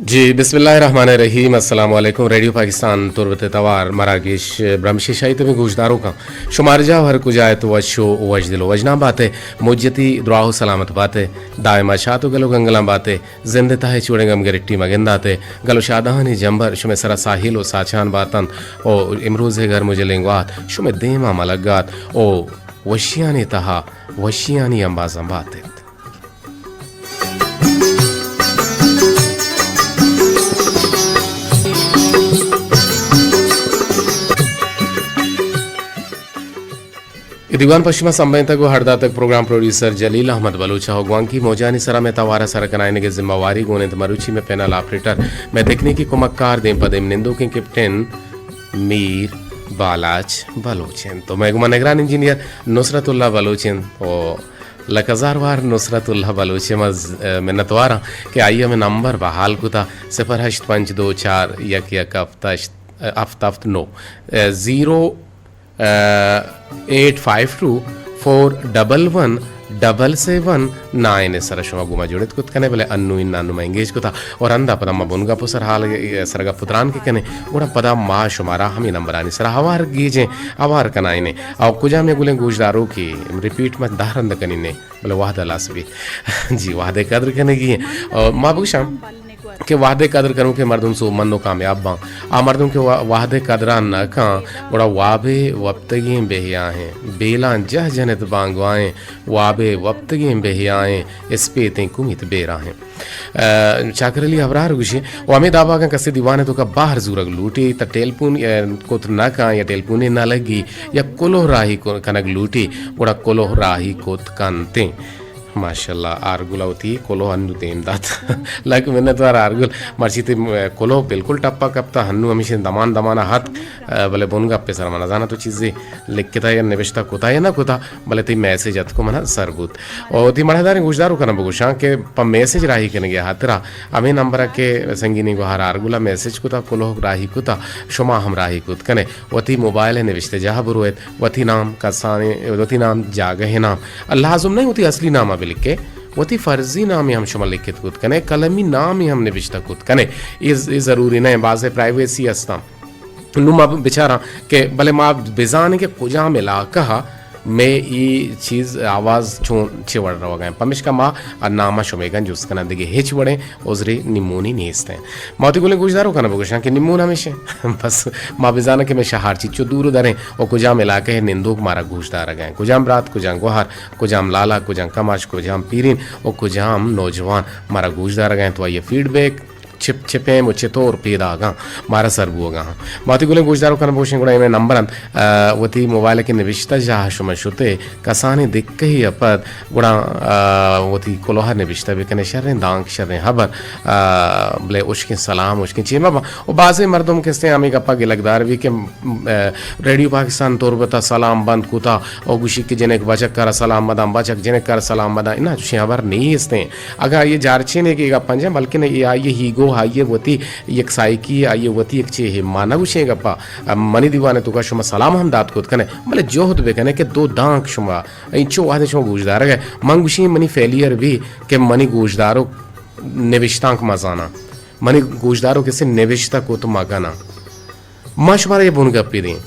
جی، بسم اللہ الرحمن الرحیم۔ السلام علیکم۔ ریڈیو پاکستان تربت توار مراگش برمشی شاہی تمہیں گوشداروکاں، شمار جا ہر کجا ات وش و وش دل و وجنام باتے۔ مجتی دراہ و سلامت باتے۔ دائما شات و گل و گنگلاں باتے۔ زند تہ چوڑیں گم گرٹی مگنداتے۔ گل و شادہانی جمبر شمے سرا ساحل و ساچان باتن۔ او امروز گرم و جلیں گوات شمے دیما ملگات۔ او وشیانی تہا وشیانی امبازاں باتت۔ اے دیوان پہ شما سمبھینتگ و ہر داتگ پروگرام پروڈیوسر جلیل احمد بلوچ ء۔ گوانکی موجانی سرا مئے توار ء سر کنائینگ ء ذمہ واری گون انت مروچی مئے پینل آپریٹر، مئے تکنیکی کمکار، دیم پہ دیم نندوکیں کیپٹن میر بالاچ بلوچ انت و مئے گوما نگران انجینئر نصرت اللہ بلوچ انت و لک ہزار وار نصرت اللہ بلوچ ء ما ز-، منتواراں کہ آئی ء ہمے نمبر بحال کتا، صفر ہشت پنچ دو چار یک یک ہفت ہشت، ہفت ہفت نو، زیرو، ایٹ فائیو ٹو فور ڈبل ون ڈبل سیون نائن ء سرا شما گوما جڑت کت کنے، بلے انو ان نانو ما انگیج کتا اور ہندا پدا ما بنگپ و سر حال ء سر گپ و تران کے کنے، گڑا پدا ما شمارا ہمے نمبرانی سرا ہوار گیجیں، ہوار کنائینے۔ او کجام گلیں گوشداروکے ریپیٹ ما دہ رند کنینے، بلے وہد لاس بی۔ جی، وہد قدر کنگی ہیں۔ اور ما بگوشاں کہ وہد قدر کنوکیں مردم سوبمند و کامیاب باں۔ آ مردم کہ وا-، وہد قدران نہ کاں، گڑا وابے وپتگیں بہیاہیں، بیلاں جہ جنت بانگوائیں، وابے وپتگیں بہیاہیں، اسپیتیں کمیت بیراہیں۔ آ، چاکر علی ابرار گوشی، و ہمے دابا اگاں کسے دیوان ء توکا بہر زورگ لوٹی، تہ ٹیلیفون، آ، کت نہ کاں یا ٹیلیفونے نہ لگی یا کلوہ راہی کن-، کنگ لوٹی، گڑا کلوہ راہی کت کنتیں۔ ماشاءاللہ، آرگل ء وتی کلوہ انو دیم دات۔ لک منت وار آرگل، مرچی تئی کلوہ بالکل ٹپا کپتا، ہنو ہمیشیں دمان دمان ء ہت، آ، بلے بنگپ ء سر من نزاناں تو چیزے لکھتا یا نوشتہ کتا یا نہ کتا، بلے تئی میسج اتکو منا سر بوت۔ و وتی مڑاہداریں گوشداروکاں بگوشاں کہ پہ میسج راہی کنگے ہاترا ہمے نمبر ء کہ سنگینی گوہار آرگل ء میسج کتا، کلوہ راہی کتا، شما ہم راہی کت کنے۔ وتی موبائل ء نوشتہ جاہ برویت، وتی نام کسانیں، وتی نام جاگہ ء نام۔ لازم نہ وتی اصلی نام ء بلکے، وتی فرضی نامے ہم شما لکھت کت کنے، قلمی نامے ہم نوشتہ کت کنے۔ اے ز-، اے ضروری نہ، بازیں پرائیویسی ہستاں۔ نوں ما بچاراں کہ بلے ما بزانیں کہ کجام علاقہ ء مئے اے چیز آواز چون چے وڑ روگ ء انت۔ پمیشکا ما نام ء شمیگاں جست کناں، دگہ ہچ وڑیں عذرے نیمونی نیست انت۔ ما وتی گلیں گوشداروکاں بگوشاں کہ نیمون ہمیش انت۔ بس ما بزاناں کہ مئے شہر چچو دور و در انت و کجام علاقہ ء نندوک مارا گوشدارگ ء انت۔ کجام برات، کجام گوہر، کجام لالا، کجام کماش، کجام پیرین و کجام نوجوان مارا گوشدارگ ء انت و آئی ء فیڈ بیک چپ چپیں و چتور پیداگاں مارا سر بوگا ہاں۔ ما وتی گلیں گوشداروکاں بگوشیں گڑا اے مئے نمبر انت، آ، وتی موبائل ء کہ نوشتہ جاہ شما شتے، کسانیں دکہی ء پد گڑا، آ، وتی کلوہ نوشتہ بکنے، شریں دانک، شریں ہبر، آ، بلے اشکیں سلام، اشکیں چے مباں۔ و بازیں مردم کسے ہمے گپا گلگدار بی کہ، آ، ریڈیو پاکستان تربت ء سلام بند کتا و گوشی کہ جنک بچک کرا سلام مداں، بچک جنک کرا سلام مداں، انا چوشیں ہبر نیستیں۔ اگاں آئی ء جارچین ء کہ گپ انجن، بلکن اے آئی ء ایگو، آئی ء وتی یک سائیکی، آئی ء وتی یک چے ہے۔ ما نہ گوشیں گپا، منی دیوان ء توکا شما سلام ہم دات کت کنے، بلے جہد بکنے کہ دو دانک شما، انچو وہدے شما گوشدارگ ء، من گوشیں منی فیلئر بی کہ منی گوشداروک نوشتانک مزاناں، منی گوشداروک کسے نوشتہ کت مکناں۔ ما شمارا یہ بنگپے دیں،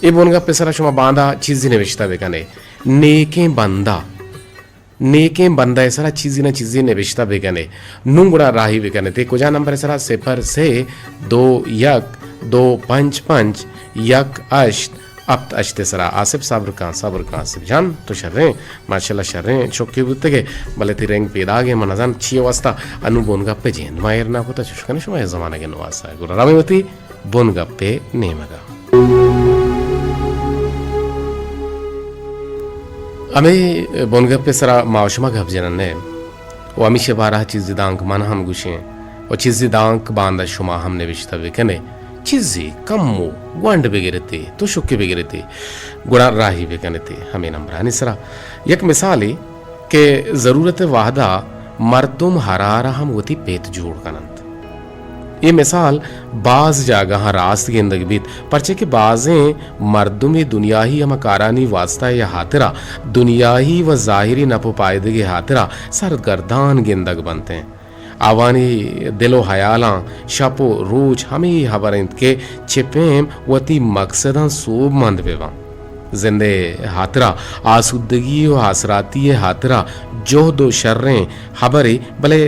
اے بنگپ ء سرا شما باندا چیزی نوشتہ بکنے، نیکیں بندہ، نیکیں بندہ ء سرا چیزی نہ چیزی نبشتہ بکنے۔ نوں گڑا راہی بکنے تے کجا نمبر ء سرا؟ صفر سے دو یک دو پنچ پنچ یک ہشت ہپت ہشت ء سرا۔ آصف صبر کن، صبر کن آصف جان، تو شریں، ماشاءاللہ شریں چکے بوتگے، بلے تی رنگ پیداگے، من نزان چی واسطہ انو بون گپے جند ما ایر نہ کتا، چوش کنے شما اے زمانگ نواسا گڑا رمے وتی بن گپے نیمگا۔ ہمے بن گپے سرا ما و شما گپ جنن و ہمیشے بارہ چیزی دانک من ہم گوشیں و چیزی دانک باندا شما ہم نوشتہ بکنے، چیزی کمو گونڈ بگرتے، تو شکے بگرتے، گڑا راہی بکنتے ہمے نمبرانی سرا۔ یک مثالے، کہ ضرورت ء وہدا مردم ہرارا ہم وتی پت جوڑ کن انت۔ اے مثال باز جاگہاں راست گندگ بیت، پرچے کہ بازیں مردمے دنیاہی ہما کارانی واسطہ ء ہاترا، دنیاہی و ظاہری نپ و پائدگ ء ہاترا سرگردان گندگ بنت انت۔ آوانی دل و ہیالاں شپ و روچ ہمے ہبر انت کہ چہ پیم وتی مقصداں سوبمند بہ باں۔ زندے ہاترا آسودگی و آسراتی ہاترا جہد و شریں ہبرے، بلے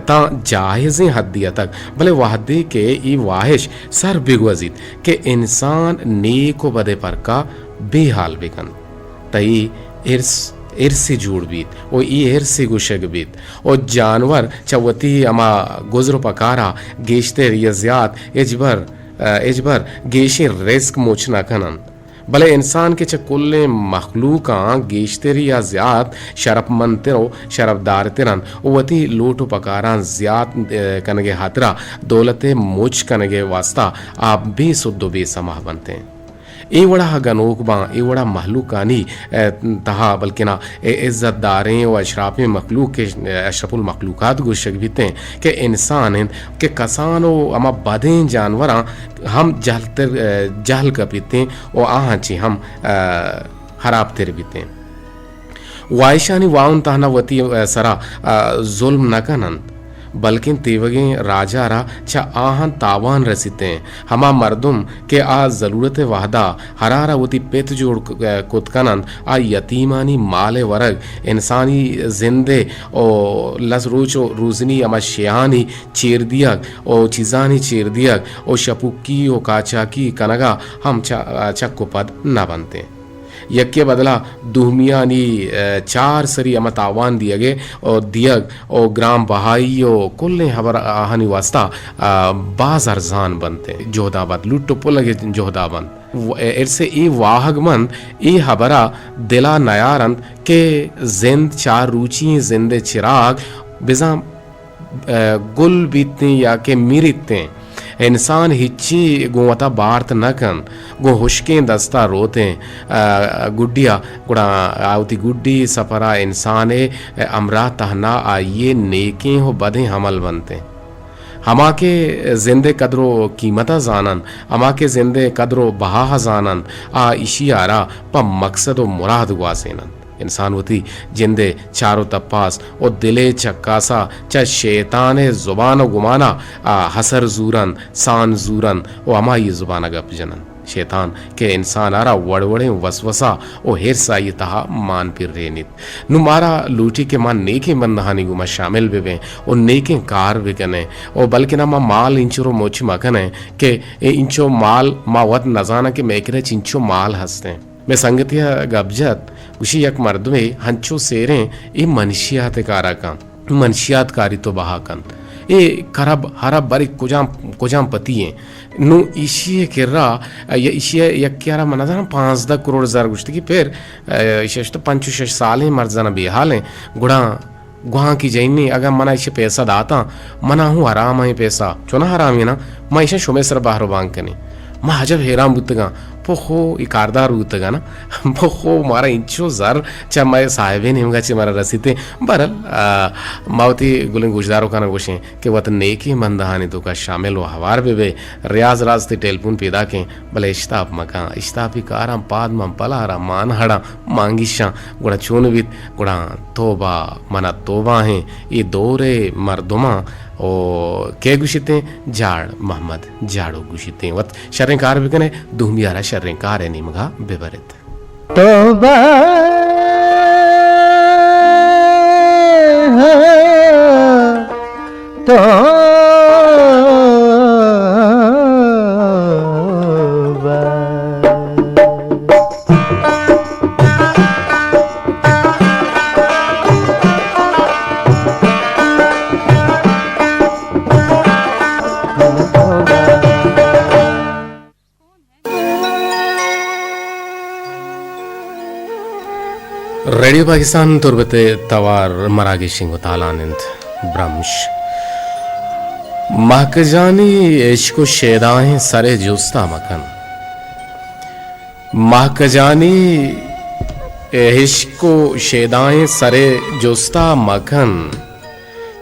تاں جائزیں حدی اتک، بلے وہدے کہ اے واہش سر بگوزیت کہ انسان نیک و بدے پرکا بے حال بکنت۔ تئی ارس، ارسے جوڑ بیت و اے ارسے گوشگ بیت و جانور چہ وتی ہما گزر و پکارا گیشتر یا زیات ہچبر، ہچبر گیشیں رزق مچ نہ کننت۔ بلے انسان کہ چہ کلیں مخلوقاں گیشتر یا زیات شرپمندتر و شرپدارتر انت و وتی لوٹ و پکاراں زیات، ء، کنگے ہاترا دولت مچ کنگے واسطہ آ بے سد و بے سماہ بنت انت۔ اے وڑا گنوک باں، اے وڑا مہلوکانی، ء، تہا بلکنا اے عزت داریں و اشرافیں مخلوق کہ اشرف المخلوقات گوشگ بیتیں کہ انسان انت کہ کسان و ہما بدیں جانوراں ہم جہلتر، ء، جہل کپیتیں و آہاں چی ہم، ء، خرابتر بیتیں۔ واہشانی واہند تہنا وتی، ء، سرا، ء، ظلم نہ کننت، بلکیں تیوگیں راجا را چہ آہاں تاوان رسیتیں۔ ہما مردم کہ آ ضلورت وہدا ہرارا وتی پت جوڑ ک-، کت کننت، آ یتیمانی مال ورگ، انسانی زندے و لس روچ و روزنی ہما شیہانی چیر دیگ و چیزانی چیر دیگ و شپوکی و کاچاکی کنگا ہم چ-، چک و پد نہ بنتیں۔ یکے بدلا دوہمیانی، ء، چار سری ہما تاوان دیگے و دیگ و گران بہائی و کلیں ہبر آہانی واسطہ، ء، باز ارزان بنت۔ جہداں بد لٹ و پلگے جہدا بنت۔ و-، ارسے اے واہگ بنت، اے ہبرا دلا نیارنت کہ زند چار روچی زند چراگ بزاں ء، گل بیتیں یا کہ میریتیں۔ انسان ہچی گوں وتا بارت نہ کنت، گوں ہشکیں دستا روتیں، ء، گڈیا، گڑا آ وتی گڈی سفرا انسانے ہمراہ تہنا آئیے نیکیں و بدیں عمل بنتیں۔ ہما کہ زندے قدر و قیمتا زاننت، ہما کہ زندے قدر و بہاہا زاننت، آ ایشی آرا پہ مقصد و مراد گوازیننت۔ انسان وتی جندے چار و تپاس و دلے چکاسا چہ شیطانے زبان و گمانا، آ، حسر زورنت، سان زورنت و ہمائی زبانا گپ جننت۔ شیطان کہ انسان آرا وڑ وڑیں وسوسہ و حرص آئی تہا مان پرینیت۔ نوں مارا لوٹی کہ ما نیکیں بندہانی گوما شامل ببیں و نیکیں کار بکنیں و بلکنا ما مال انچو رو مچ مکنیں کہ اے انچو مال ما وت نزاناں کہ مئے کرا چنچو مال ہستیں۔ مئے سنگتے ء گپ جت، گوشی، یک مردمے ہنچو سیریں اے منشیات ء کارا کنت، منشیات کاری تو بہا کنت۔ اے کرب ہرب بری کجام، کجام پتی ایں؟ نوں ایشی ء کرا، یا ایشی ء یکے ء را من نزاناں پانزدہ کروڑ زر گوشتگی پر، ء، ایشی ء شتہ پنچ و شش سالیں مرد زنا بے حالیں، گڑا گوانکی جنین، اگاں منا ایشی پیسہ داتاں، منا ہوں حرام ایں پیسہ، چونا حرامی نا، ما ایشاں شمے سر بہر و بانگ کنیں۔ ما عجب حیران بوتگاں، پخو ای کاردار بوتگاں نا، پخو مارا انچو زر چہ مئے صاحبیں نیمگا چہ مارا رسیتے۔ بہرحال، آ، ما وتی گلیں گوشداروکاں گوشیں کہ وت نیکیں بندہانی توکا شامل و ہوار بہ بے۔ ریاض راز تئی ٹیلیفون پیداکیں، بلے اشتاپ مکاں، اشتاپی کاراں پاد من پلارا مان ہڑاں مانگیشاں، گڑا چون بیت؟ گڑا توبہ، منا توبہ ہیں، اے دورے مردماں او کے گوشیتیں؟ جاڑ محمد جاڑو گوشیتیں۔ وت شریں کار بکنے، دومی آرا شریں کارے نیمگا ببرت۔ توبہ، توبہ۔ ریڈیو پاکستان تربت ء توار مراگش انگو تالان انت۔ برمش۔ مہکجانی عشق و شیدائیں سرے جستا مکن۔ مہکجانی عشق و شیدائیں سرے جستا مکن۔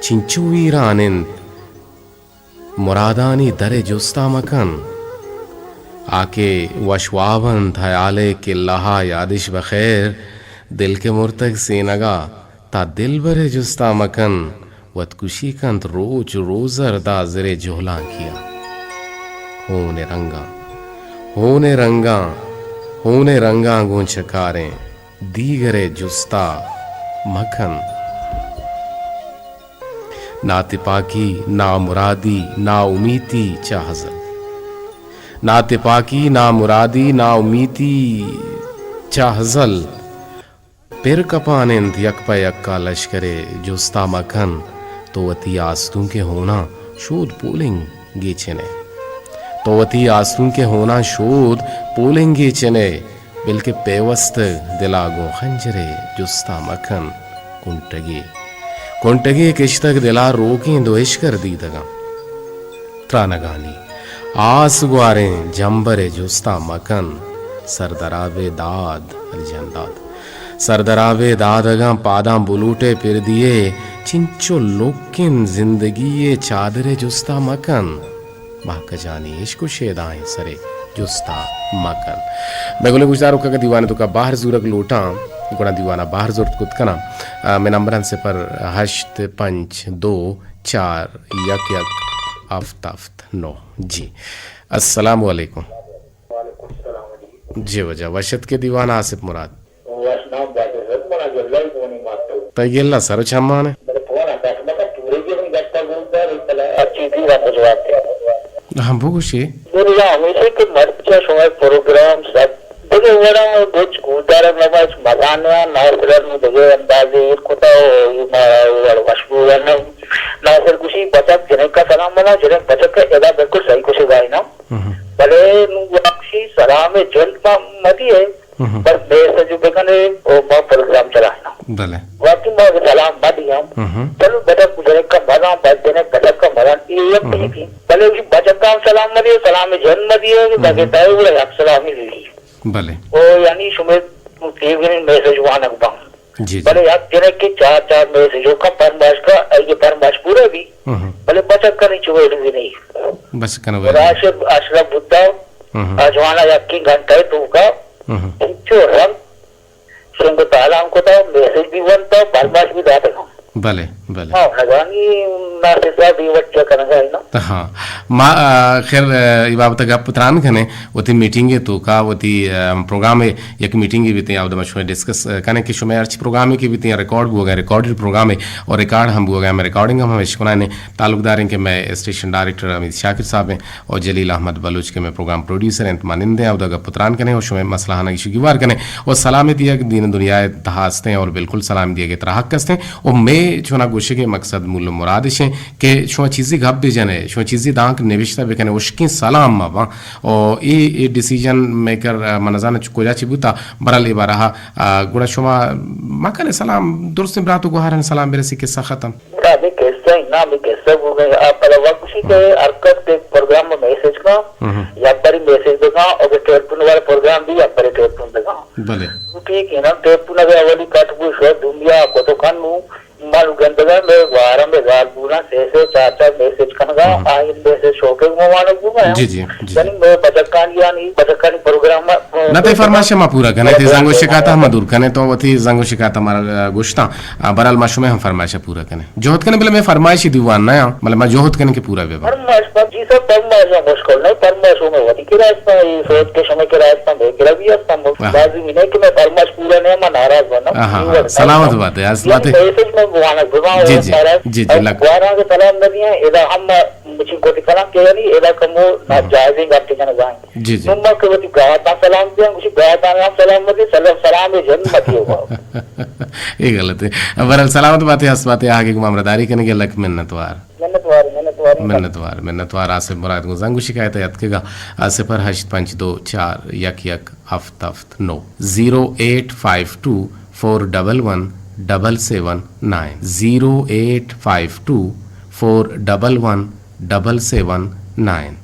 چنچو ویران انت مرادانی در ء جستا مکن۔ آ کہ وش واب انت، ہیال ء کلہا یادش بخیر۔ دل کہ مرتگ سینگا، تا دلبر ء جستا مکن۔ وت کشی کنت روچ روزر دازرے جہلانکیاں۔ ہون ءِ رنگاں، ہون ءِ رنگاں، ہون ءِ رنگاں گوں چکاریں دیگرے جستا مکن۔ ناتپاکی، نامرادی، ناامیتی چہ ہزل۔ ناتپاکی، نامرادی، ناامیتی چہ ہزل۔ پر کپان انت یک پہ یکا لشکرے جستا مکن۔ تو وتی آستونکے ہوناں شود پولنگ گیچن ئے۔ تو وتی آستونکے ہوناں شود پولنگ گیچن ئے۔ بلکہ پیوستگ دلا گوں خنجرے جستا مکن۔ کنٹگے، کنٹگے کشتگ دلا روکیں دو اشکر دیدگاں۔ ترانگانی آس گواریں جمبرے جستا مکن۔ سردرابے داد، علی جان داد۔ سردرابے داد اگاں پاداں بلوٹے پر دیئے، چنچو لکن زندگی ءِ چادرے جستا مکن۔ ماہ کجانی عشق و شیدائیں سرے جستا مکن۔ مئے گلیں گوشداروک اگاں دیوان ءِ توکا بہر زورگ لوٹاں، گڑا دیوانا بہر زرت کت کناں۔ آ، مئے نمبر انت صفر ہشت پنچ دو چار یک یک ہفت ہفت نو۔ جی۔ السلام علیکم۔ وعلیکم السلام جی۔ جی واجہ، وش اتکے دیوان آصف مراد۔ وش نام بات ہے، من اجلہ ہی کونی ماتو۔ تئی گلہ سر و چمانے۔ بلے فون اٹیک مکن، پورے جی ہم گپتا گوشدار، بلے اچھی دی رنگ جواب دے۔ ہاں، بگوشے۔ دنیا ہمیشہ کہ مرچا شما پروگرام سب دگہ وڑا بچ گوشدار نمائش مزان ناصر نو دگہ اندازے ایر کتا و ما وڑ مشغول نہ۔ ناصر گوشی بچک جنک کا سلام منا، جنک بچک کا ادا بالکل صحیح گوشے گائے نا۔ ہم۔ بلے نو وقتی سلام جند ما مدی ہے۔ ہم۔ بس میسج بکنے او ما پروگرام چلانا۔ بلے۔ وقتی ما سلام مدی ہم۔ ہم۔ چلو بچک جنک کا مدام، بس جنک بچک کا مدام، یہ یک ہم۔ نہیں تھی۔ بلے اسی بچک کا سلام مدی، سلام جند مدی ہے، ہم۔ بلے تائے وہ یک سلامی لی۔ بلے۔ او یعنی شمے تیوگنی میسج وانک بان۔ جی، جی۔ بلے یک جنکے چار چار میسجو کا پرماش کا، یہ پرماش پورا بھی۔ ہم۔ بلے بچک کنی چوے بھی نہیں۔ بچک کنی ویل۔ راشد اشرف بوتا، ہم۔ آجوانا یکی گھنٹہ ہے تو کا۔ ہم۔ چو رنگ سنگ تالان کو تا، میسج بھی بنتا، پرماش بھی داتا۔ بلے، بلے۔ ہاں، نگانی ناصر صاحب یہ وجہ کنگا ہے نا۔ ہاں۔ ما، آ، خیر، آ، یہ بابت گپ تران کنے، وتی میٹنگ توکا، وتی، آ، پروگرام یک میٹنگے بیتیں، آودا ما شمئے ڈسکس کنیں کہ شمئے ہرچی پروگرامے کہ بیتیں، ریکارڈ بوگا، ریکارڈڈ پروگرامے اور ریکارڈ ہم بوگا، ہمیں ریکارڈنگ ہم ہم اشکنائیں۔ تعلقدار ہیں کہ مئے اسٹیشن ڈائریکٹر حمید شاکر صاحب ہیں اور جلیل احمد بلوچ کہ مئے پروگرام پروڈیوسر ہیں، ما نندیں، آودا گپ تران کنیں اور شمئے مسئلہ ہانا گیشو گیوار کنیں اور سلام دیگ دین دنیا تہا ہستیں اور بالکل سلام دیگ ترا حق ہستیں اور مئے چونا گوشگ مقصد مول مرادش ہیں کہ شما چیزی گپ بجنے، شما چیزی دانک نوشتہ بکنے، اشکیں سلام ما باں۔ او اے، اے ڈیسیژن میکر، آ، من نزاناں چ-، کجا چی بوتا، برحال اے بارہا، آ، گڑا شما مکنے سلام، درستیں برات و گوہاران سلام برسی، قصہ ختم۔ گڑا ہمیں قصہ ہی نا، ہمیں قصہ بو گئے۔ آ، پدا وقت اسی کہ ہم۔ ہر کس کے پروگرام میں میسج کا، ہم۔ یا پری میسج دکھا، اور ٹیلیفون والا پروگرام بھی یا پری ٹیلیفون دکھا۔ بلے۔ ٹھیک ہے نا، ٹیلیفون اگر اولی کٹ بو شو دنیا کو تو کن نو، من گندگا مئے گوارا مئے زالبولاں سے سے چار چار میسج کنگا، ہم۔ آئین میسج شوکے گوں وانگ بوگا۔ جی، جی، جی۔ یعنی مئے بچکانی، یعنی بچکانی پروگرام، نہ، تئی فرمائش ما پورا کنے، تئی زنگ و شکایت ہم دور کنے، تو وتی زنگ و شکایت ہمارا، آ، گوشتاں۔ آ، برحال ما شمئے ہم فرمائش پورا کنے۔ جہد کنے، بلے مئے فرمائش دیوان نہ، بلے ما جہد کنے کہ پورا بے با۔ فرمائش پر جی سب فرمائش مشکل نہیں، فرمائش میں وتی کرا ہستاں، یہ سوچ کے شمئے کرا ہستاں، مئے کرا بھی ہستاں، آہا۔ لازمی نہیں کہ مئے فرمائش پورا نہیں، میں ناراض بناں۔ آہا، یہ وقت سلامت نہیں۔ بات ہے، اصل بات ہے۔ میسج میں گوانا گزاں جی، جی۔ ناراض۔ جی، جی، اب لگ۔ گوانا کے سلام نہ دیاں، ادا ہم مچی کو سلام کے یعنی ادا کمو ہم۔ ناجائزیں گپ کے جنگائیں۔ جی، جی۔ نوں ما کہ وتی براتاں سلام دیاں، گوشی براتاں ہم سلام مدی، سلام، سلام جن مدی ہوگا۔ یہ غلط ہے۔ برحال سلامت بات ہے، ہست بات ہے، آگے کو ہمراہ داری کرنے کے لک منتوار۔ منتوار، منتوار۔ منتوار، منتوار۔ آصف مراد گوں زنگ و شکایت اتکگا، آ، صفر ہشت پنچ دو چار یک یک ہفت ہفت نو، زیرو ایٹ فائیو ٹو فور ڈبل ون ڈبل سیون نائن، زیرو ایٹ فائیو ٹو فور ڈبل ون ڈبل سیون نائن۔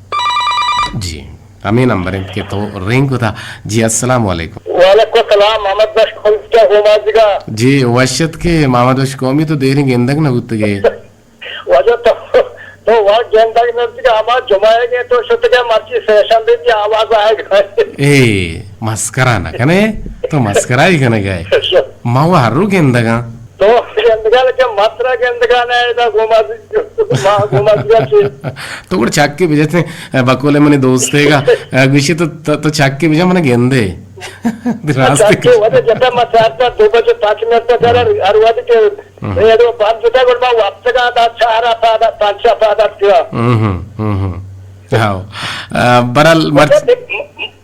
جی، ہمیں نمبر انت کہ تو رنگ کتا۔ جی، السلام علیکم۔ وعلیکم السلام، محمد بخش قومی کیا گوما دیگا؟ جی، وش اتکے محمد بخش قومی، تو دیریں گندگ نہ بوتگے۔ واجہ تو، تو وقت گندگ نہ بوتگے، ہما جمعہ گے تو شتگے مرچی سیشن دے دی آواز آئے گا۔ اے، مسکرا نہ کنے، تو مسکرا ہی کنے گئے۔ ما وہ ہر رو گندگا۔ تو چل کہ مسترا گندگا نہ ادا گوما، ما گوما دیا چی۔ تو گڑ چکی بجتے، بقول منی دوستے گا، گوشی تو، تو، تو چکی بجا من گندے۔ راست چکی وجہ جتا ما چارتا دو بجے پانچ منٹ تک ہر، ہر وقت کے ریڈو بند جتا گڑ ما وقت کا دا چارا پادا، پانچا پادا کیا۔ ہم، ہم، ہم، ہم۔ ہاں۔ آ، برحال مرچ-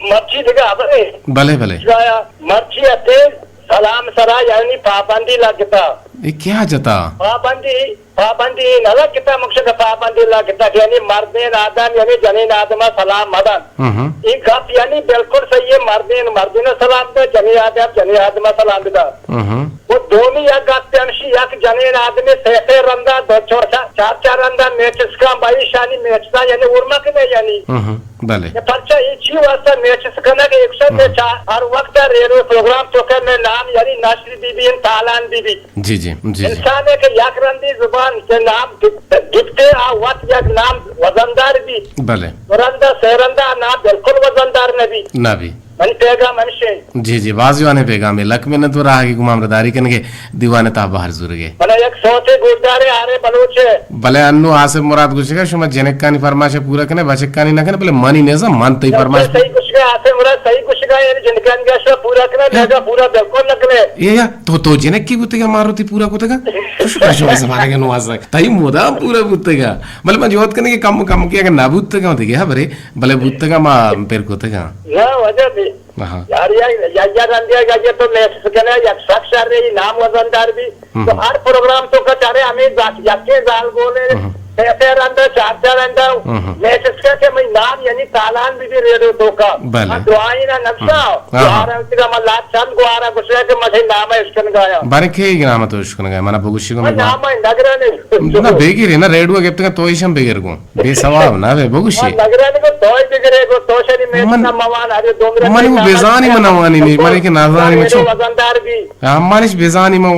مرچی دیگه خبرے۔ بلے، بلے۔ شایا مرچی اتے سلام سرا یعنی پابندی لگتا۔ اے کیا جتا؟ پابندی، پابندی نہ لگتا، مقصد پابندی لگتا کہ یعنی مردین آدم یعنی جنین آدم سلام مدن۔ ہم۔ اے گپ یعنی بالکل صحیح ہے، مردین مردین سلام دے، جنین آدم جنین آدم سلام دے۔ ہم۔ وہ دومی یک گپ ہمشی، یک جنین آدمی سہ سہ رندا، دو چار، چار چار رندا میچ اسکان، بھائی شانی میچ دا یعنی ارمک نے یعنی۔ ہم، بلے۔ یہ پرچا یہ چی واسطہ میچ اسکنا کہ ایک سو میں چار ہر وقت ریڈیو پروگرام تو کہ میں نام یعنی نشر بی بی ان تالان بی بی۔ جی، جی، جی، جی۔ انسان ہے کہ یک رندی زبان کے نام گپتے آ وقت یک نام وزندار بی۔ بلے۔ دو رندا سہ رندا نام بالکل وزندار نہ بی۔ نہ بی۔ منی پیغام ہمشیں۔ جی، جی، باز جوانیں پیغامے۔ لک منت و راہ کہ گوں ما ہمراہداری کنگے، دیوان تہا بہر زورگے۔ بلے یک سوتے گوشدارے آرے بلوچ۔ بلے انو آصف مراد گوشگا، شما جنکانی فرمائش پورا کنے، بچکانی نہ کنے، بلے منی نیزا من تئی فرمائش۔ صحیح گوشگا، آصف مراد صحیح گوشگا، یعنی جنکانی گا شما پورا کنے، یا۔ میگا پورا بالکل نہ کنے۔ اے یا، تو، تو جنکی بوتگا ماروتی پورا کتگا؟ تو شما، شما زمانگے نوازگ۔ تئی مدام پورا بوتگا۔ بلے من جوت کنے کہ کم، کم کہ اگر نہ بوتگا دیگه، ہاں، برے۔ بلے بوتگا ما پر کتگا۔ نہ، واجہ بی۔ آہا۔ یار، یا، یا، یا رندے گا، یہ تو محسوس کنے، یک سک شر رہی، نام وزندار بی۔ ہم۔ تو ہر پروگرام تو کا چارے ہمیں ذات، یکے زال گولے، ہم۔ سہ سہ رندا، چار چار رندا، ہم۔ محسوس کنے کہ میں نام یعنی تالان بی بی ریڈیو تو کا۔ بلے۔ ہاں، دعائیں نہ نقشہ، ہم۔ آہا۔ دوارا تیرا ملا چند گوارا گسرے کہ مجھے نام ہے اشکن گایا۔ بارے کے نام تو اشکن گایا، منا بگوشی کو میں نام ہے نگرانی۔ نہ، بگیری نہ، ریڈیو گپتگا تو ایشم بگیر گو۔ بے ثواب نہ بے، بگوشی۔ من نگرانی کو توئی بگرے کو، تو شری میں من، نہ موان، ارے دومرے منی وہ بزانی من نوانی نہیں، منی کہ نازانی من چو۔ وزندار بی۔ ہاں، منش بزانی من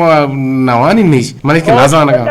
نوانی نہیں، منی کہ نازان کا۔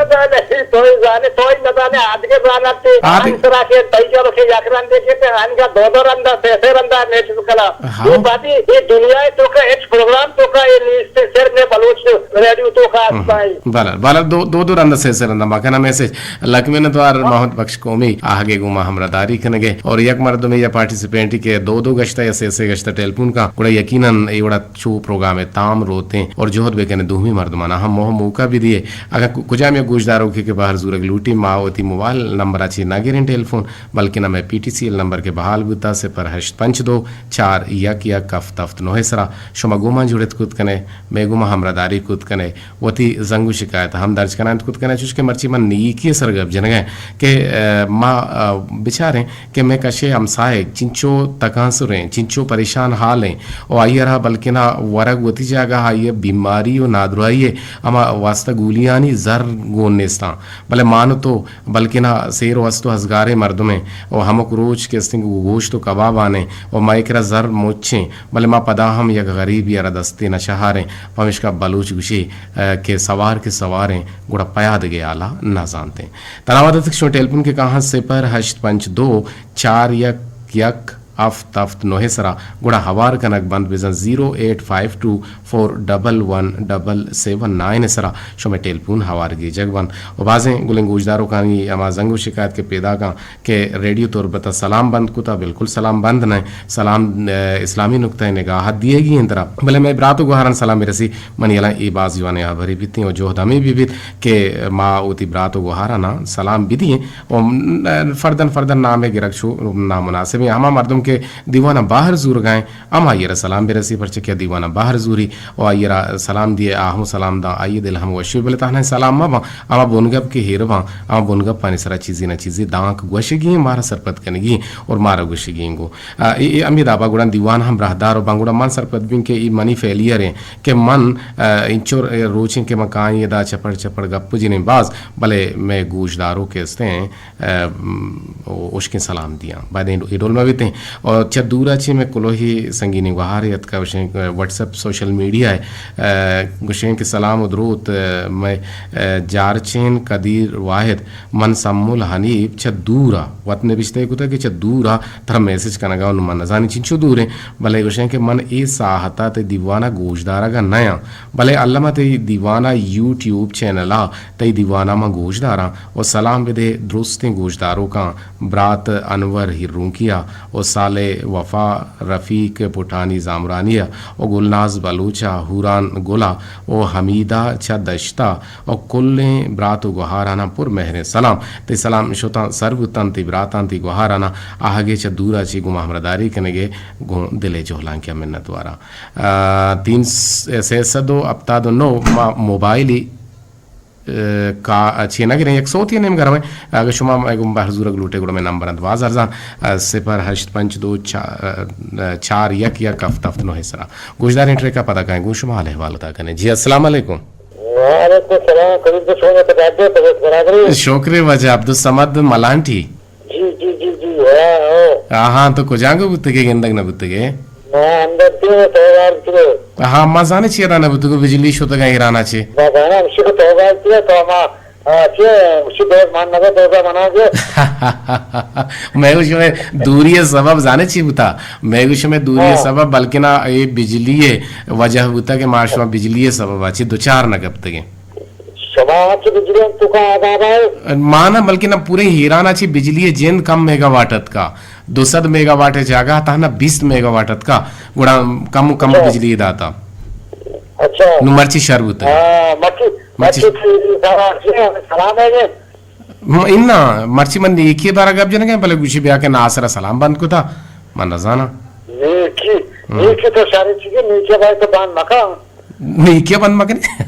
توئی زانے، توئی نزانے، آدگے زانتے۔ آدگ- آن سرا کے تئی جب کے یک رندے کے تے آن کا دو دو رندا، سے سے رندا میچ کلا۔ ہاں۔ یہ باتیں، یہ دنیا تو کا ایک پروگرام تو کا یہ نیست، صرف میں بلوچ ریڈیو تو کا ہم۔ آسمائی۔ بلے، بلے، دو، دو، دو رند سے، سے رند ما کنا میسج۔ لک منت وار محمد بخش قومی آہگے گوں ما ہمراہداری کنگے اور یک مردمے یا پارٹیسپینٹی کہ دو دو گشتہ یا سے سے گشتہ ٹیلیفون کا، گڑا یقیناً اے وڑا چو پروگرام تام روتیں اور جہد بکنے دومی مردمانا ہم موہ موقع بھی دیے۔ اگر ک-، کجام یا گوشدارو کہ، کہ بہر زورگ لوٹی، ما وتی موبائل نمبر چی نہ گریں ٹیلیفون، بلکہ نہ میں پی ٹی سی ایل نمبر کے بحال بوتا، صفر ہشت پنچ دو چار یک یک ہفت ہفت نوہ سرا شما گوما جڑت کت کنے، میں گوما ہمراہداری کت کنے۔ وتی زنگ و شکایت ہم درج کنائینت کت کنائینت، چوش کہ مرچی من نیکی سر گپ جنگیں کہ، آ، ما، آ، بچاریں کہ میں کشے ہمسائے چنچو تکانسریں، چنچو پریشان حالیں، و آئی را بلکنا ورگ وتی جاگہ آئی بیماری و نادراہی ہما واسطہ گولیانی زر گون نیستاں، بلے مان تو بلکنا سیر و است و ہزگاریں مردمیں و ہمک روچ کہ استیں گوشت و کبابانیں و مئے کرا زر مچیں، بلے ما پدا ہم یک غریبی ء را دستے نہ شہاریں، پمیشکا بلوچ گوشی، ء، کہ سوار کہ سواریں، گڑا پیادگے حالا نہ زانتیں۔ تناوت اتک شما ٹیلیفون کہ کاہاں صفر ہشت پنچ دو چار یک یک ہفت ہفت نوہ سرا، گڑا ہوار کنگ بند بزن زیرو ایٹ فائیو ٹو فور ڈبل ون ڈبل سیون نائن سرا شمئے ٹیلیفون ہوار گیجگ بند۔ و بازیں گلیں گوشداروکانی ہما زنگ و شکایت کہ پیداکاں، کہ ریڈیو تربت ء سلام بند کتا، بالکل سلام بند نہ، سلام، ء، اسلامی نقطہ نگاہ ء دیگی انت را۔ بلے مئے برات و گوہاران سلام برسی، منی یلاں اے باز جوانیں ہبرے بیتیں و جہد ہمے بہ بیت کہ ما وتی برات و گوہاراناں سلام بدییں و فردن فردن نامے گرگ چو نامناسبیں۔ ہما مردم کہ دیوان ء باہر زورگائیں، ہمائی ء را سلام برسی، پرچہ کہ دیوان ء باہر زوری و آئی ء را سلام دیئے، آ ہم سلام داں، آئی ء دل ہم وش بی، بلے تہنا سلام مہ باں، ہما بنگپ کہ ہیر باں، ہما بنگپانی سرا چیزے نہ چیزے دانک گوشگی ایں مارا سرپد کنگی ایں اور مارا گوشگی ایں گوں۔ آ، اے، اے ہمے دابا گڑا دیوان ہم راہدار و باں گڑا من سرپد بیں کہ اے منی فیلئر ایں کہ من، آ، انچو روچیں کہ من کائیں ادا چپڑ چپڑ گپ جنیں باز، بلے مئے گوشدارو کہ استیں، ء، م، اشکیں سلام دیاں۔ باید اے ڈول مہ بیتیں۔ اور چہ دورا چہ مئے کلوہی سنگینیں گوہارے اتکا، گوشیں، واٹس ایپ سوشل میڈیا ء، ء، گوشیں کہ سلام و دروت، ء، مئے، ء، جارچین قدیر واحد، من سمول حنیف چہ دورا وت نبشتہ کتا کہ چہ دورا ترا میسج کنگا، نوں من نزانی چنچو دوریں، بلے گوشیں کہ من اے ساہتا تئی دیوانا گوشدارگا نیاں، بلے الما تئی دیوانا یوٹیوب چینلا تئی دیوانا من گوشداراں و سلام بدے درستیں گوشداروکاں، برات انور ہیرونکیا و صالح وفا، رفیق پٹانی زامرانیا و گلناز بلوچا، ہوران گلا و حمیدا چہ دشتا و کلیں برات و گوہاراناں پر مہریں سلام۔ تئی سلام شتاں سر بوتاں، تئی براتاں، تئی گوہاراناں آہگے چہ دورا چی گوں ما ہمراہداری کنگے گوں دلے جہلانکیا منتواراں۔ آ، تین س-، سئے سد و ہپتاد و نو ما موبائلی ء، کا-، چے نہ گریں، یک سوتی نیم گرمیں۔ اگہ شما مئے گوں بہر زورگ لوٹے، گڑا مئے نمبر انت باز ارزان، ء، صفر ہشت پنچ دو چار، ء، چار یک یک ہفت ہفت نو سرا۔ گوشداریں ٹریکا پدا کائیں، گوں شما حال احوال ادا کنیں۔ جی، السلام علیکم۔ وعلیکم السلام، قریب تو شما پتا دے، طبیعت برابر ہے؟ شکر واجہ عبدالصمد ملانٹی۔ جی، جی، جی، جی، ہاں، ہاں۔ ہاں، ہاں، تو کجانگو بوتگے، گندگ نہ بوتگے؟ ما اندر تھی، تو بار تو۔ ہاں، ما زانے چی ادا نہ بوتگو، بجلی شتگا ایرانا چی۔ ما زانا ہمشی کو تو بار تو، تو ما، آ، چی، ہمشی دور مان نہ دور منا جو۔ مئے گوش مئے دوری سبب زانے چی بوتا؟ مئے گوش مئے دوری ہاں۔ سبب بلکنا اے بجلی وجہ بوتا کہ ما شما بجلی سبب چی دوچار نہ گپتگے۔ شما چہ بجلی ہم توکا عذاب آئے؟ ما نہ، بلکہ نہ پورے ایران چہ بجلی جند کم میگا واٹ اتکا، دو سد میگا واٹ جاگہ تہنا بیست میگا واٹ اتکا، گڑا کم کم اچھا۔ بجلی داتا۔ اچھا۔ نو مرچی شر بوتا۔ ہاں، مرچی، مرچی۔ مرچی سلام ہے۔ م-، انا، مرچی من نیکی بارا گپ جنگے، بلے گوشی بیا کہ ناصر سلام بند کتا، من نزانا۔ نیکی، ہم۔ نیکی تو شر چیزے، نیکی بارا تو بند مکا۔ نیکی بند مکنے۔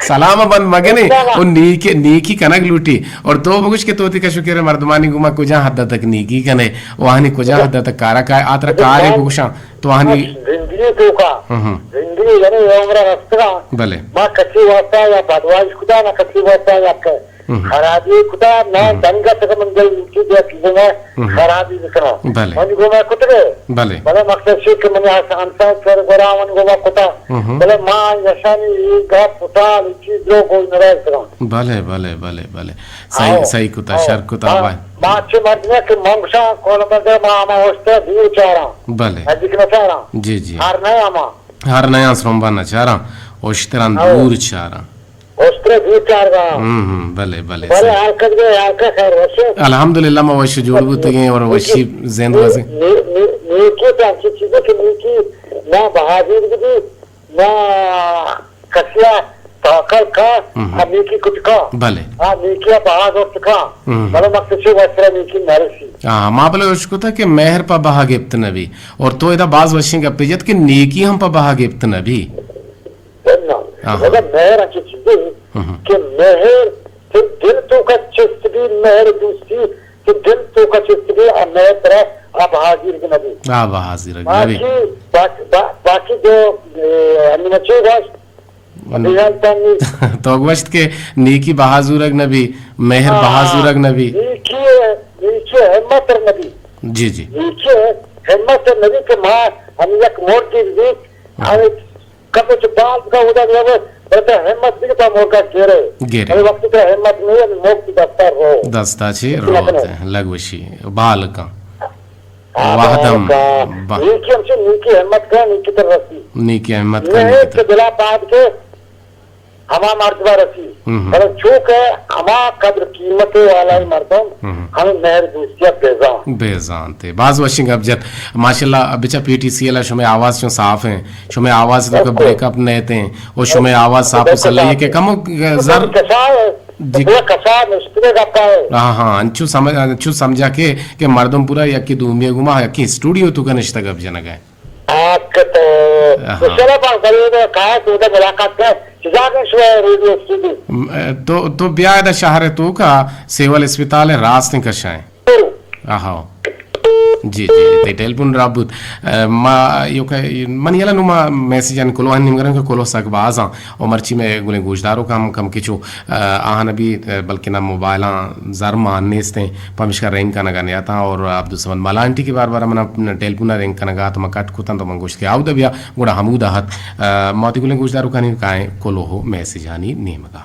سلام بند مکنے۔ او نیکی، نیکی کنگ لوٹی۔ اور تو بگوش کہ تو تی کشو کرے مردمانی گوما کجا حد تک نیکی کنے، وہانی کجا حد تک کارا کائے، آترا کارے بگوشاں، تو وہانی زندگی توکا۔ ہم ہم۔ زندگی یعنی عمر رستگا۔ بلے۔ ما کسی واسطہ یا بدواش خدا نہ کسی واسطہ یا کہ ہم۔ خرابی کتا، نہ ہم۔ دنگا تک من دل کی دیا چیزیں ہم۔ خرابی بکنا۔ بلے۔ من گوما کتگے۔ بلے۔ بلے مقصد شی کہ من آس-، انسان سر گورا من گوما کتا۔ ہم۔ بلے ما یشانی یہ گپ پتال چیز رو گوش نراز کرا۔ بلے، بلے، بلے، بلے۔ صحیح، آؤ، صحیح کتا، آؤ۔ شر کتا، ما، بھائی۔ ما چه مردمه که من گوشان کول مردم ما اما اوشتر دور چاران۔ بلے۔ نزدیک نہ چاران۔ جی، جی۔ ہر نہ اما۔ ہر نیا سرمبا نہ چاراں، اوشتراں آؤ۔ دور چاراں۔ اوشترا دور چارگا۔ ہم، ہم، بلے، بلے، بلے، صحیح۔ حال کد گئے، حال کا خیر وش ہے؟ الحمدللہ، ما وش جوڑ بوتگیں اور وشی زند وزیں۔ نی-، نی-، نیکی تو ہمچی چیزیں کہ نیکی نہ بہادر بھی، نہ کسیا توکل کا، ہم۔ آ نیکی کت کا۔ بلے۔ آ نیکی بہادر کا۔ ہم۔ بلے مقصد چی واسطہ نیکی نہ رسی۔ ہاں، ما بلے اش کتا کہ مہر پہ بہا گپت نبی۔ اور تو ادا باز وشیں گپے جت کہ نیکی ہم پہ بہا گپت نبی۔ بلنا۔ آہا۔ مگر مہر انچو چیزے ہم۔ کہ مہر کہ دل توکا چست بی، مہر دوستی کہ دل توکا چست بی، آ مہر ترا آ بہا زیرگ نبی۔ آ بہا زیرگ نبی۔ باقی، با-، با-، باقی جو، اے، ہمیں چے گوشت؟ ہم۔ ابھی حال تانی۔ تو گوشت کہ نیکی بہا زورگ نبی، مہر ہاں، بہا زورگ نبی۔ نیکی، نیکی ہمت نبی۔ جی، جی۔ نیکی ہمت نبی کہ ما ہم یک مرد بیت، ہم۔ ہمیں کم چ بال کا ادا گیا، بس ہمت بھی تا مرگا گرے۔ گرے۔ ہمیں وقت کا ہمت نہیں ہے، مرگ کی دستا رو۔ دستا چی رو تے، لگوشی، بال کا۔ آ، وہدم بال کا۔ با-، نیکی ہم چی، نیکی ہمت کا، نیکی تر رسی۔ نیکی ہمت کا، نیکی تر۔ کہ دلا پاد کے ہما مردما رسی۔ ہم۔ بلے چونکہ ہما قدر قیمت والا مردم ہم۔ ہمیں مہر دوستیا بیزان۔ بیزان تے۔ باز وشیں گپ جت۔ ماشاءاللہ، بچا پی ٹی سی ایل شمے آواز چون صاف ہیں۔ شمے آواز تو بریک اپ نہیں تے۔ او شمے آواز صاف و صلاح ہے کہ کمو زر کسا ہے۔ جی۔ کسا نشتنے گپا ہے۔ ہاں، ہاں، انچو سمجھ، انچو سمجھا کہ، کہ مردم پورا یکی دومی گما، یکی اسٹوڈیو تو کا نشتہ گپ جنگ ہے۔ آ، کہ تو، آہا۔ تو چلو، با، بلے، کہا، تو ادھر ملاقات کر، سزا کر شو ہے، ریڈیو اسٹوڈیو۔ م-، اے، تو، تو بیا ادا شہر ہے تو کا، سیول اسپتال ہے، راست ہیں کشائیں۔ تو۔ آہا۔ جی، جی، تئی ٹیلیفون راہ بوت۔ ء، ما ایوک ء، منی یلا نوں ما میسجانی کلوہانی نیمگا رئیں کہ کلوہ سک باز آں۔ و مرچی مئے گلیں گوشداروک ہم کم کچو، ء، آہاں نبی، ء، بلکنا موبائلاں زر مان نیستیں، پمشکا رنگ کنگا نیاتاں۔ اور عبدالصمد ملانٹی کہ بار بار منا ٹیلیفونا رنگ کنگا ات، ما کٹ کتاں تو من گوشت کہ آودا بیا، گڑا ہمودا ات۔ ء، ما وتی گلیں گوشداروکانی کائیں کلوہ و میسجانی نیمگا۔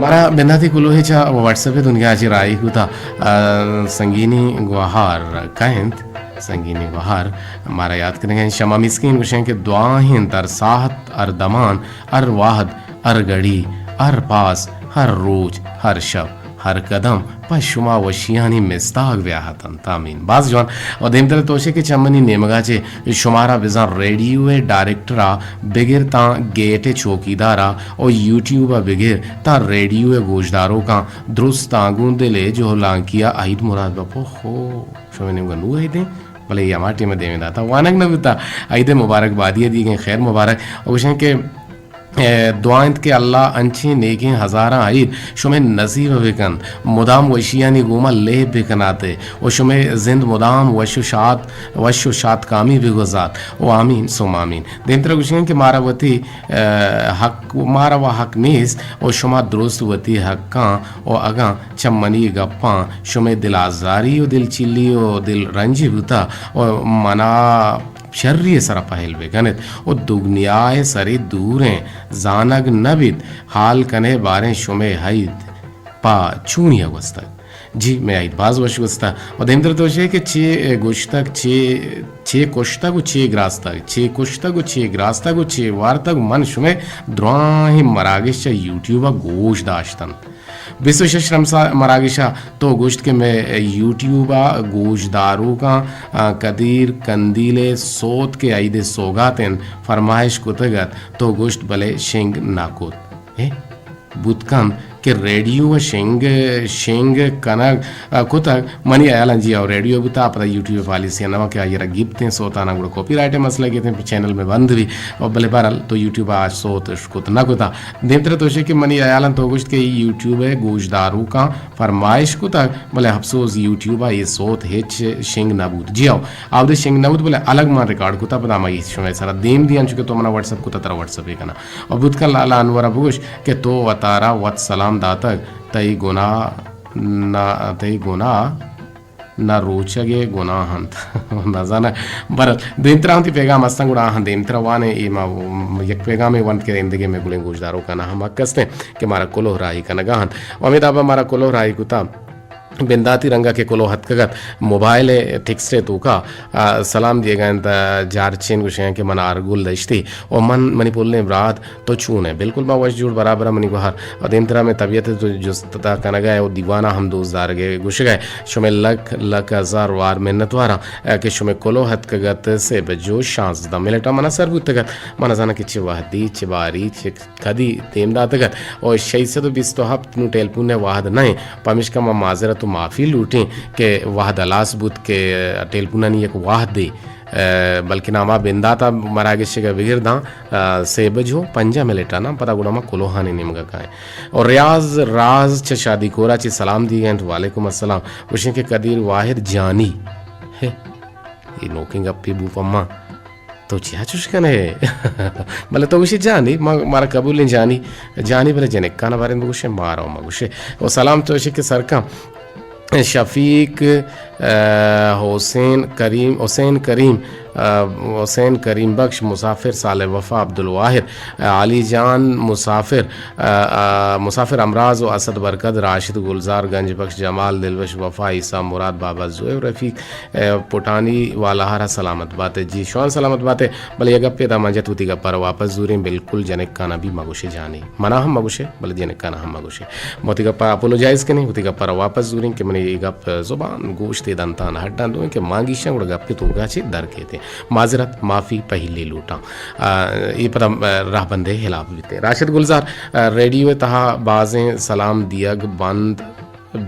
مارا بنداتی کلوہے چہ واٹس ایپ دنیا چی راہی کتا، ء، سنگینی گوہار کئے انت؟ سنگینی گوہار مارا یاد کنگا انت۔ شما مسکین گوشیں کہ دعا انت ہر ساعت، ہر دمان، ہر وہد، ہر گھڑی، ہر پاس، ہر روچ، ہر شپ، ہر قدم پہ شما وشیانی مستاگ بیا اتنت۔ آمین۔ باز جوان۔ و دیمتر توشے کہ چہ منی نیمگا چہ شمارا بزاں ریڈیو ء ڈائریکٹر ء بگر تاں گیٹ ء چوکیدار ء و یوٹیوب ء بگر تاں ریڈیو ء گوشداروکاں درستاں گوں دل ء جہلانکی ء عید مراد بپو۔ خو شمئے نیمگا نوں عیدیں، بلے اے ہما ٹیم ء دیمے داتا وانگ نہ بوتا۔ عید ء مبارک بادی ء دیگیں خیر مبارک۔ و گوشیں کہ اے دعا انت کہ اللہ انچیں نیکیں ہزاراں عید شمئے نصیب بہ کنت، مدام وشیانی گوما لیب بہ کنات و شمئے زند مدام وش و شاد، وش و شاتکامی بہ گوزات و آمین ثم آمین۔ دیمترا گوشیں کہ مارا وتی، اے، حق، مارا و حق نیست و شما درست وتی حقاں و اگاں چہ منی گپاں شمئے دل آزاری و دل چلی و دل رنجی بوتا و منا شری ء سرا پہل بہ کن ات و دگنیا ء سرے دوریں زانگ نہ بیت۔ حال کن ئے باریں شمئے عید پہ چونی ء گوستگ؟ جی، مئے عید باز وش گوستہ۔ و دیمتر تو چے کہ چے گوشتگ، چے، چے کشتگ و چے گراستگ، چے کشتگ و چے گراستگ و چے وارتگ، من شمئے دراہیں مراگش چہ یوٹیوب ء گوش داشتنت۔ بیست و شش رمسا مراگشا تو گوشت کہ مئے یوٹیوب ء گوشداروکاں، آ، قدیر قندیل ء سوت کہ عید ء سوگات انت فرمائش کتگ ات، تو گوشت بلے شنگ نہ کت۔ اے بوت کنت کہ ریڈیو ء شنگ، شنگ کنگ، آ، کتگ، منی ہیالاں جی او ریڈیو بوتا، پدا یوٹیوب پالیسی نہ کہ آئی را گپتیں سوتانا گڑا کاپی رائٹ ء مسئلہ گیتیں، چینل میں بند بھی، او بلے بہرحال تو یوٹیوب ء آ سوت اش کت نہ کتا۔ دیمتر تو شے کہ منی ہیالاں تو گوشت کہ یوٹیوب ء گوشداروکاں فرمائش کتگ، بلے افسوس یوٹیوب ء اے سوت ہچ شنگ نہ بوت۔ جی ہو، آودے شنگ نہ بوت، بلے الگ من ریکارڈ کتا، پدا ما اے شمئے سرا دیم دیاں، چونکہ تو منا واٹس اپ کتا، ترا واٹس اپ ء کناں۔ و بوت کن لالا انور ء بگوش کہ تو وتارا وت سلام داتگ، تئی گناہ نہ، تئی گناہ نہ روچگ ء گناہ انت۔ نزاناں، بر دیمترا ہم تی پیغام استن، گڑا آہاں دیمترا وانے، اے ما یک پیغامے ونت کہ ایندگہ مئے گلیں گوشداروکانا ہم حق استیں کہ مارا کلوہ راہی کنگا انت۔ و ہمے دابا مارا کلوہ راہی کتا، بنداتی رنگا کہ کلوہ اتکگ ات، موبائل ء ٹیکسٹ ء توکا، آ، سلام دیگا انت، آ، جارچین گوشیاں کہ من آرگل دشتی و من منی پلیں برات تو چون ئے؟ بالکل ما وش جوڑ برابر آں منی گوہار۔ و دیمترا مئے طبیعت ء تو جست کنگ ء و دیوان ء ہم دوست دارگ ء گوشگ ء شمئے لک لک ہزار وار منت واراں، ء، کہ شمئے کلوہ اتکگ ات سے بجو شانزدہ منٹ ء منا سر بوتگ ات۔ من نزاناں کہ چہ وہدی، چہ باری، چہ کدی دیم داتگ ات۔ و شش سد و بیست و ہپت نوں ٹیلیفون ء وہد نہ انت، پمیشکا ما معذرت و معافی لوٹیں کہ وہد ہلاس بوت کہ ٹیلیفونانی یک وہدے ء، بلکنا ہما بنداتا مراگشگ ء بگر داں، ء، سے بج و پنجاہ منٹ آناں پدا گڑا ما کلوہانی نیمگا کائیں۔ و ریاض راز چہ شادی کورا چہ سلام دیگ ء انت، وعلیکم السلام۔ گوشیں کہ قدیر واحد جانی۔ ہے، اے نوکیں گپے بو پما۔ تو چیا چوش کن ئے؟ بلے تو گوشے جانی، ما، مارا قبول انت جانی۔ جانی بلے جنکانا باریں بگوشے، مارا مگوشے۔ و سلام تو اشی کہ سرکاں۔ شفیق، ء، حسین کریم، حسین کریم، ء، حسین کریم بخش، مسافر صالح وفا، عبدالواحد، ء، علی جان مسافر، ء، ء، مسافر امراض و اسد برکت، راشد گلزار، گنج بخش جمال، دلبش وفا، عیسی مراد، بابا زویب رفیق، ء، پٹانی والا ہرا سلامت بات ئے۔ جی شوان سلامت بات ئے، بلے یک گپے دا من جت وتی گپا را واپس زوریں، بالکل جنکانا بھی مگوشے جانی۔ منا ہم مگوشے، بلے جنکانا ہم مگوشے۔ ما وتی گپا اپولوجائز کنیں، وتی گپا را واپس زوریں کہ منی اے گپ زبان گوشت ء دنتان ہڈاں دوئیں کہ مانگیشاں گڑا گپ ء توکا چہ در کیتیں۔ معذرت، معافی پہلی لوٹاں۔ آ، اے پدا، آ، راہبندے ہلاپ بیتیں۔ راشد گلزار، آ، ریڈیو ء تہا بازیں سلام دیگ بند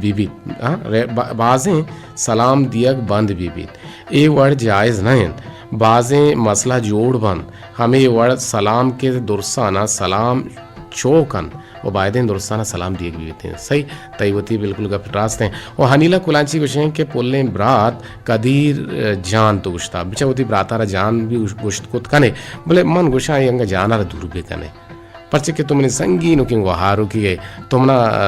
بہ بیت، آ، رے-، با-، بازیں سلام دیگ بند بہ بیت۔ اے وڑ جائز نہ انت۔ بازیں مسئلہ جوڑ بنت۔ ہمے وڑ سلام کہ درسانا سلام چو کنت، و بایدیں درستانا سلام دیگ بیتیں۔ صحیح، تئی وتی بالکل گپ راستیں۔ و حنیلہ کلانچی گوشیں کہ پلیں برات قدیر جان تو گوشتا، بچا وتی براتارا جان بھی گوش-، گوشت کت کنے، بلے من گوشاں اے انگا جانارا دور بکنے۔ پرچہ کہ تو منی سنگینوکیں گوہاروکے ئے، تو منا، آ،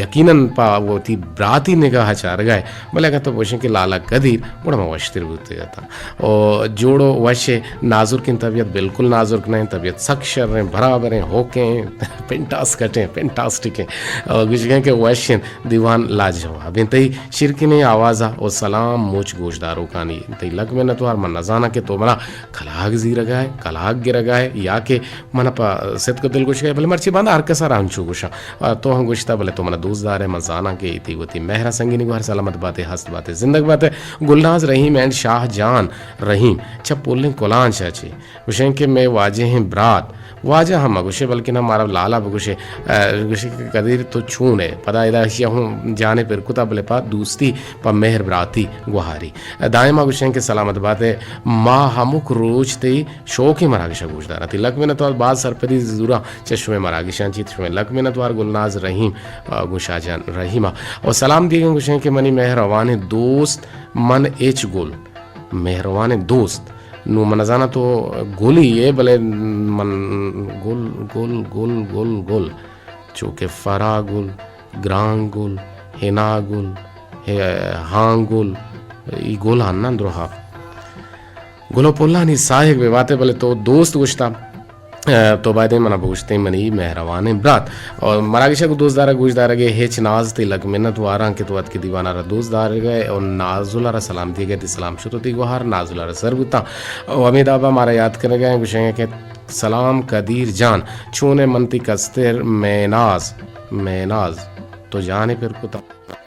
یقیناً پہ وتی براتی نگاہ چارگا ئے، بلے اگاں تو گوشیں کہ لالا قدیر، گڑا من وشتر بوتگ اتاں۔ او جوڑ و وش ئے، نازرکیں طبیعت بالکل نازرک نہ انت، طبیعت سک شریں، برابریں، ہوکیں، پنٹاسکٹیں، پنٹاسٹکیں۔ او گوشگیں کہ وش انت، دیوان لاجواب انت۔ تئی شیرکنیں آوازا و سلام مچ گوشداروکانی۔ تئی لک منتوار، من نزاناں کہ تو منا کلاگ زیرگا ئے، کلاگ گرگا ئے، یا کہ من پہ ستک دل گوشگ ء، بلے مرچی باندا ہر کس ء را انچو گوشاں۔ آ، تو ہم گوشتہ، بلے تو منا دوست دار ئے، من زاناں کہ تئی وتی مہر ء۔ سنگینی گوہر سلامت بات ئے، ہست بات ئے، زندگ بات ئے۔ گلناز رحیم اینڈ شاہ جان رحیم چہ پولیں کلانچ ء چہ گوشیں کہ مئے واجہیں برات، واجہ ہم مہ گوشے، بلکنا مارا لالا بگوشے، آ، گوشے کہ قدیر تو چون ئے؟ پدا ادا اشی ء ہوں جانے پر کتا، بلے پہ دوستی، پہ مہر براتی گوہاری۔ دائما گوشیں کہ سلامت بات ئے، ما ہمک روچ تئی شوکیں مراگش ء گوش داراں۔ تئی لک منتوار، باز سرپدی زوراں چہ شمئے مراگشاں چیت۔ شمئے لک منتوار گلناز رحیم، آ، گوں شاہ جان رحیم ء۔ و سلام دیگیں گوشیں کہ منی مہروانیں دوست من ایچ گل۔ مہروانیں دوست۔ نوں من نزاناں تو گلی ئے، بلے من گل، گل، گل، گل، گل۔ چو کہ فرا گل، گران گل، ہنا گل، ہے-، ہان گل، ای گل ہنن درہا۔ گل و پلانی ساہگ بہ بات ئے، بلے تو دوست گوشتا، ء، تو بایدیں منا بگوشتیں منی مہروانیں برات۔ اور مراگش ء گوں دوست دارگ گوش دارگ ء ہچ ناز، تئی لک منت واراں کہ تو اتکے دیوان ء را دوست دارگ ء اور نازل ء را سلام دیگ ء، تئی سلام شت و تئی گوہار نازل ء را سر بوتاں۔ و ہمے دابا مارا یاد کنگ ء گوشگ ء کہ سلام قدیر جان، چون ئے؟ من تئی کستر میناز، میناز، تو جانے پر کتا۔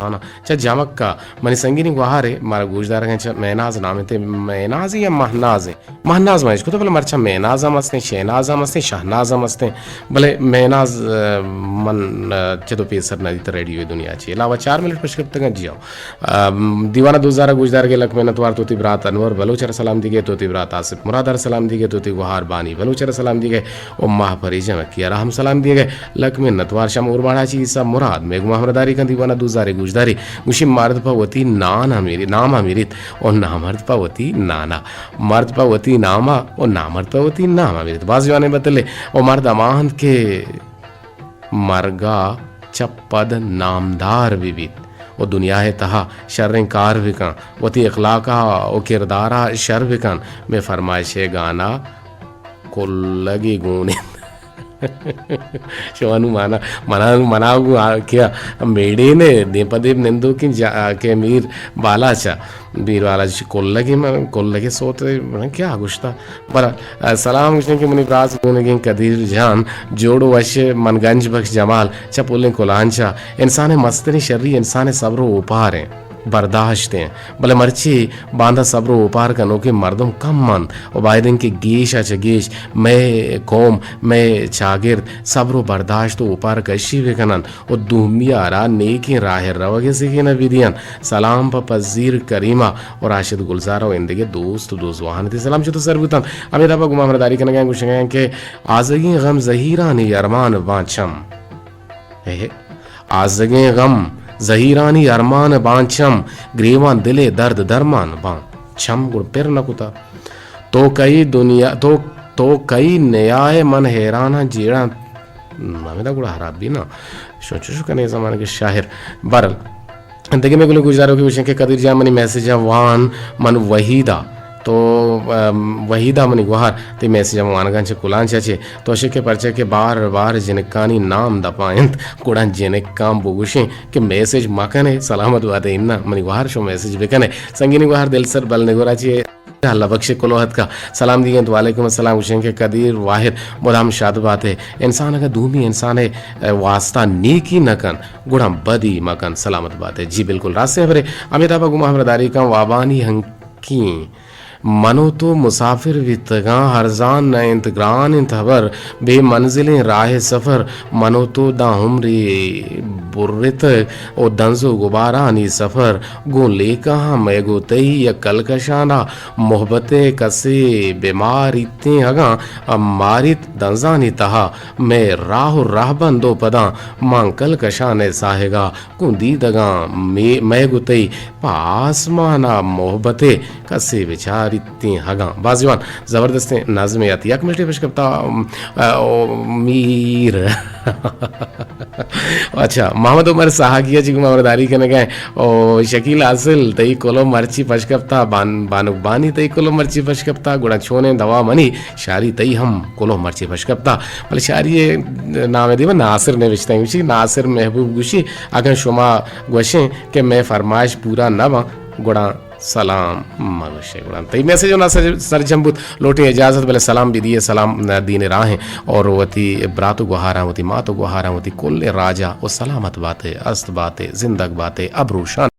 آنا، چہ جمک ء منی سنگینی گوہارے مارا گوشدارگیں چہ مہناز نام انت، مہناز یا مہناز انت؟ مہناز ما اشکتہ، بلے مرچاں مہناز ہم استیں، شہناز ہم استیں، شہناز ہم استیں، بلے مہناز، ء، من، ء، چدو پیسر ندیت ریڈیو دنیا چی۔ علاوہ چار منٹ پشکپتگاں، جی ہو۔ ام، دیوانہ دوزارہ گوشدارگے لک منتوار، تو تی برات انور بلوچ ء را سلام دیگے، تو تی برات آصف مراد ء را سلام دیگے، تو تی گوہار بانی بلوچ ء را سلام دیگے، او ماہ پریجن کی ء را ہم سلام دیگے۔ لک منتوار۔ شم اورماڑا چی عیسی مراد مئے گوما ہمراہداری کن، دیوانہ دوزارے گوشداری۔ گوشی مرد پہ وتی نان ء میری-، نام ء میریت او نامرد پہ وتی نان ء۔ مرد پہ وتی نام ء او نامرد پہ وتی نام ء میریت۔ باز جوانیں بتلے۔ او مرد ہما انت کہ مرگ ء چہ پد نامدار بہ بیت و دنیا ء تہا شریں کار بہ کن، وتی اخلاق ء و کردار ء شر بہ کن۔ مئے فرمائش ء گانا کلگے گون انت۔ شما نوں مانا، منا، منا گوں آ، کیا میڑین ء دیم پہ دیم نندوکیں جا-، کہ میر بالاچ ء، میر بالاچ کلگے من، کلگے سوت ء من کیا گوشتا۔ بہرحال، ء، سلام گوشیں کہ منی براس گونگیں قدیر جان، جوڑ و وش، من گنج بخش جمال، چہ پلیں کلانچ ء۔ انسان ء مستریں شری انسان ء صبر و اوپار ء برداشت ء، بلے مرچی باندا صبر و اوپار کنوکیں مردم کم انت و باید انت کہ گیش ء چہ گیش مئے قوم، مئے چاگرد صبر و برداشت و اوپار کشی بہ کن انت و دومی ء را نیکیں راہ ء روگ ء سکین ء بہ دینت۔ سلام پہ پزیر کریمہ و راشد گلزار و ایندگہ دوست و دوزواہان تی سلام چتو سر بوتنت۔ ہمے دابا گوں ما ہمراہداری کنگا انت، گوشگا انت کہ آزگیں غم زہیرانی ارمان باں چم۔ ہے، آزگیں غم زہیرانی ارمان باں چم، گریوان دلے درد درمان باں چم۔ گڑ پر نہ کتا۔ تو کئی دنیا، تو، تو کئی نیائے من حیراناں جیڑاں۔ ہمیدا گڑا حراب بی نا۔ شو چشو کنے زمانگے شاعر۔ بہرحال، دگہ مئے گلیں گوشداروکے گوشیں کہ قدیر جان منی میسج ء وان، من وحید ء۔ تو، ام، وحید ء منی گوہار، تئی میسج ء من وانگاں چہ کلانچ ء چہ۔ تو شے کہ پرچہ کہ بار بار جنکانی نام دپا انت، گڑا جنکاں بگوشیں کہ میسج مکنے، سلامت بات ئے۔ اناں منی گوہار شو میسج بکنے۔ سنگینی گوہار دل سر بل نگورا چہ اللہ بخش کلوہ اتکا۔ سلام دیگیں تو وعلیکم السلام گوشیں کہ قدیر واحد مدام شاد بات ئے۔ انسان اگاں دومی انسان ء واسطہ نیکی نہ کن، گڑا بدی مکن، سلامت بات ئے۔ جی بالکل راستیں ہبرے۔ ہمے دابا گوں ما ہمراہداری کن وابانی ہنکیں من و تو مسافر بیتگاں، ارزان نہ انت، گران انت ہبر، بے منزلیں راہ سفر۔ من و تو داں عمرے برتگ و دنز و گبارانی سفر۔ گوں لیکہ ہم مئے گوں تئی یک کلکشانا محبتے کسے بہ ماریتیں اگاں ماریت دنزانی تہا مئے راہ و رہبند و پداں مان کلکشانئے ساہگا گوں دیدگاں مے-، مئے گوں تئی پہ آسمانا محبتے کسے بچاریتیں اگاں۔ باز جوان، زبردستیں نظمے ات۔ یک منٹے پش کپتا، ام، ا، او، میر۔ اچھا، محمد عمر سہاکی ء چی گوں ہمراہداری کنگ ء۔ او شکیل حاصل، تئی کلو مرچی پش کپتا، بان-، بانک بانی تئی کلو مرچی پش کپتا، گڑا چونیں دوا منی شاری تئی ہم کلو مرچی پش کپتا۔ بلے شاری ء نام ء دیما ناصر نوشتہ گوشی، ناصر محبوب گوشی، اگاں شما گوشیں کہ مئے فرمائش پورا نہ باں، گڑا سلام مگوشے۔ گڑا تئی میسج و ناصر سرجم بوت۔ لوٹیں اجازت، بلے سلام بدیے، سلام دین راہیں اور وتی برات و گوہاراں، وتی مات و گوہاراں، وتی کل راجا و سلامت باتے، است باتے، زندگ باتے، ابروشان۔